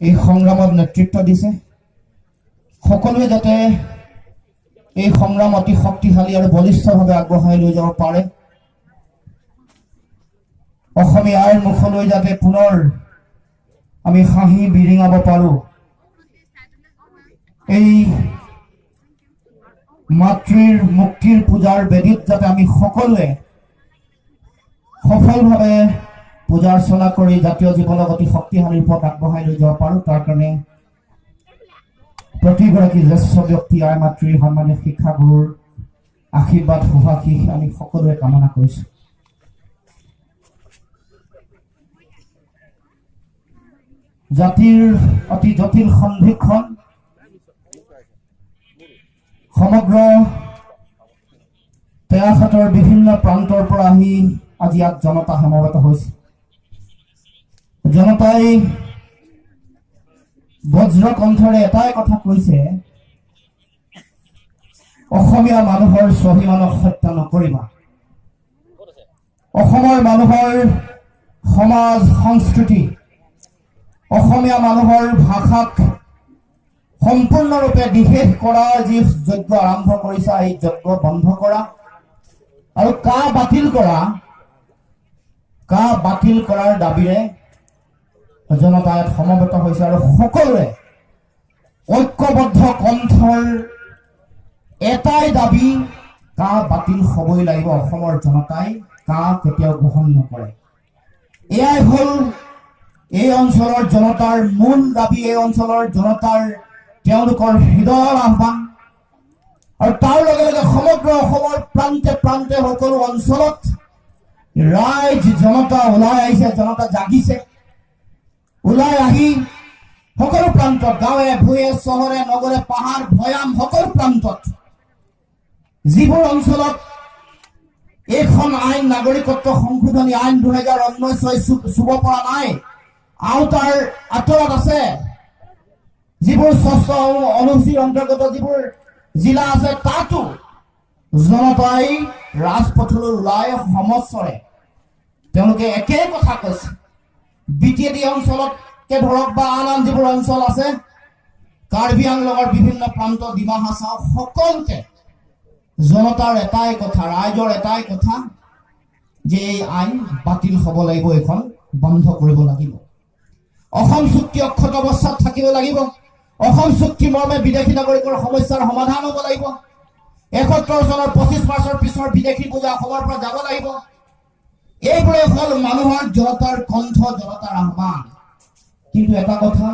এই সংগ্ৰামত নেতৃত্ব দিছে, সকলোৱে যাতে এই সংগ্ৰাম অতি শক্তিশালী আৰু বলিষ্ঠভাৱে আগবঢ়াই লৈ যাব পাৰে, অসমীয়া আইৰ মুখলৈ যাতে পুনৰ আমি হাঁহি বিৰিঙাব পাৰোঁ, এই মাতৃৰ মুক্তিৰ পূজাৰ বেদীত যাতে আমি সকলোৱে সফলভাৱে পূজা অৰ্চনা কৰি জাতীয় জীৱনক অতি শক্তিশালী ৰূপত আগবঢ়াই লৈ যাব পাৰোঁ, তাৰ কাৰণে প্ৰতিগৰাকী জ্যেষ্ঠ ব্যক্তি, আই মাতৃৰ, সন্মানীয় শিক্ষাগুৰুৰ আশীৰ্বাদ, শুভাশীষ আমি সকলোৱে কামনা কৰিছোঁ। জাতিৰ অতি জটিল সন্ধিক্ষণ, সমগ্ৰ টেঙাখাতৰ বিভিন্ন প্ৰান্তৰ পৰা আহি আজি ইয়াত জনতা সমবেত হৈছে। জনতাই বজ্ৰ কণ্ঠৰে এটাই কথা কৈছে, অসমীয়া মানুহৰ স্বাভিমানক হত্যা নকৰিবা। অসমৰ মানুহৰ সমাজ, সংস্কৃতি, অসমীয়া মানুহৰ ভাষাক সম্পূৰ্ণৰূপে নিষেধ কৰা যি যজ্ঞ আৰম্ভ কৰিছা, এই যজ্ঞ বন্ধ কৰা আৰু কা বাতিল কৰা, কা বাতিল কৰাৰ দাবীৰে জনতা ইয়াত সমবেত হৈছে আৰু সকলোৰে ঐক্যবদ্ধ কণ্ঠৰ এটাই দাবী, কা বাতিল হ'বই লাগিব। অসমৰ জনতাই কা কেতিয়াও গ্ৰহণ নকৰে। এয়াই হ'ল এই অঞ্চলৰ জনতাৰ মূল দাবী, এই অঞ্চলৰ জনতাৰ তেওঁলোকৰ হৃদয়ৰ আহ্বান। আৰু তাৰ লগে লগে সমগ্ৰ অসমৰ প্ৰান্তে প্ৰান্তে সকলো অঞ্চলত ৰাইজ, জনতা ওলাই আহিছে, জনতা জাগিছে। ওলাই আহি সকলো প্ৰান্তত, গাঁৱে ভূঞে, চহৰে নগৰে, পাহাৰ ভৈয়াম, সকলো প্ৰান্তত যিবোৰ অঞ্চলত এইখন আইন, নাগৰিকত্ব সংশোধনী আইন 2019 চুব পৰা নাই, আওতাৰ আঁতৰত আছে, যিবোৰ ষষ্ঠ অনুসূচীৰ অন্তৰ্গত যিবোৰ জিলা আছে, তাতো জনতাই ৰাজপথলৈ ওলাই সমস্বৰে তেওঁলোকে একেই কথা কৈছে। বিটিএডি অঞ্চলতকে ধৰক বা আন আন যিবোৰ অঞ্চল আছে, কাৰ্বি আংলঙৰ বিভিন্ন প্ৰান্ত, ডিমা হাছাও, সকলোতে জনতাৰ এটাই কথা, ৰাইজৰ এটাই কথা যে এই আইন বাতিল হ'ব লাগিব, এইখন বন্ধ কৰিব লাগিব, অসম চুক্তি অক্ষত অৱস্থাত থাকিব লাগিব, অসম চুক্তি মৰ্মে বিদেশী নাগৰিকৰ সমস্যাৰ সমাধান হ'ব লাগিব, 71 চনৰ 25 মাৰ্চৰ পিছৰ বিদেশী বোজা অসমৰ পৰা যাব লাগিব। এইবোৰে হ'ল মানুহৰ, জনতাৰ কণ্ঠ, জনতাৰ আহ্বান। কিন্তু এটা কথা